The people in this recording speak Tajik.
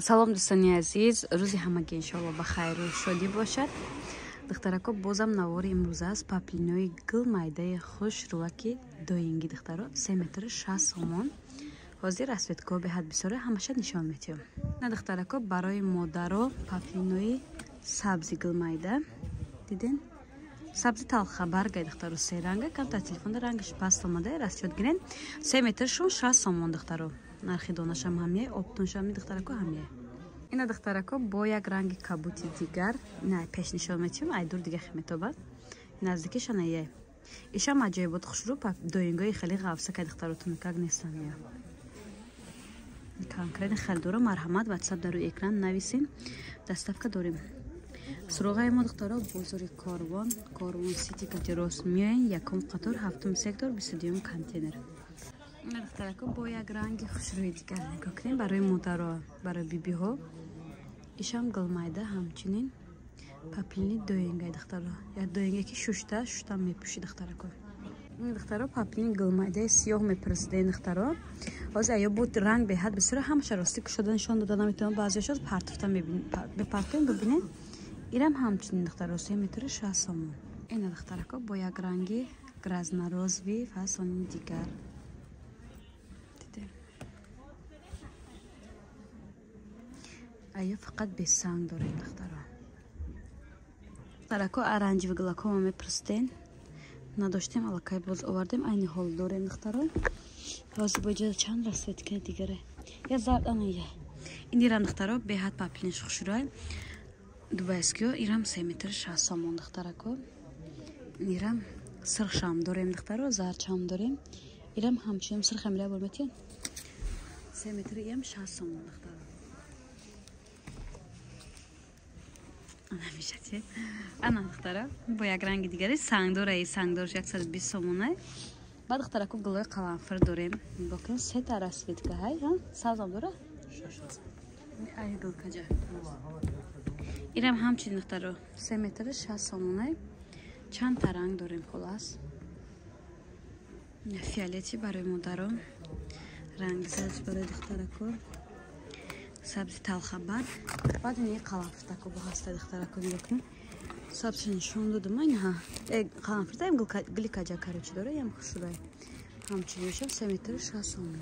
Салом, дӯстони азиз, рӯзи ҳамагӣ иншоалло ба хайру шодӣ бошад. Духтарако, бозам навори имрӯза аст паплинои гул майдаи хушрӯваки доингӣ. Духтаро, 3 метр 6 сомон. Ҳозир расцветкаҳо беҳад бисёре, ҳамаша нишон метиҳам. На, духтарако, барои модаро паплинои сабзи гулмайда диден, сабзи талхабаргай, духтаро, серанга, камтар телефонда рангаш паст омада, расчёт гирен. 3 метршон 6 сомон, духтаро. Нархи донашам ҳамяй, оптоншам, духтарако, ҳамяй. Ина, духтарако, бо як ранги кабути дигар, ина пеш нишон метиҳам, ай дур дига хеметобад, наздикишана е. Ишам аҷоибот хушрӯ, доингои хеле ғафсакай, духтаро, тунукак нестан я. Конкретно харидоро марҳамат, ватсап дар рӯи экран нависем, доставка дорем. Суроғаи мо, духтаро, бозори Корвон, Корвон Сити кати рост меоен, якум қатор, ҳафтум сектор, 22-юм контейнер. Духтарако, бо як ранги хушрӯи дигар нигоҳ кунем, барои модаро, барои бибиҳо. Ишам гулмайда, ҳамчунин паплини доингай, духтаро, як доинге ки шушта шушта мепӯши, духтарако. Духтаро, паплини гулмайдаи сиёҳ мепурсидаи, духтаро. Ҳозир аё буд ранг беҳад бисёр, ҳамаша рости кушода нишон дода наметавонам, баъзеашо партофта мепартоем, бибинед. Ирам ҳамчунин, духтаро, 3 метри 6 сомон. Ина, духтарако, бо як ранги грязно-розовый фасони дигар. Аё фақат бесанг дорем, духтаро. Духтарако, оранжевый гулакома мепурсиден, надоштем, аллакай боз овардем, айни ҳол дорем, духтаро. Ҳозир бо иҷоза чанд расцветка дигаре. Я зард ана я. Ин ирам, духтаро, беҳад паплинш хушрӯй. Дубайскиё, ирам 3 метр 6 сомон, духтарако. Ирам сирхшам дорем, духтаро, зардшам дорем. Ирам ҳамчунин сирхам ира бор метиҳен. 3 метр иам 6 сомон, духтаро. Ана мешати. Ана, духтара, бо як ранги дигаре сангдор, ай сангдорш 120 сомонай. Баъд, духтарако, гулои қаламфир дорем. Нигоҳ кунед, сета расцветка ҳай, ҳа? Сабзам дора? Ай гулкаҷа. Ирам ҳамчунин, духтаро, 3 метр 6 сомонай. Чанд та ранг дорем, хулас. Фиолети барои модаро, ранги сабз барои духтарако, сабзи талхабар. Баъд ин қаламфиртако бо ҳаста, духтарако, нигоҳ кунед. Сабзша нишон додам, ин ҳа. Э, қаламфирта гули каҷа, короче, дора, ям хушрӯй. Ҳамчунин шам 3 метр 6 сомон.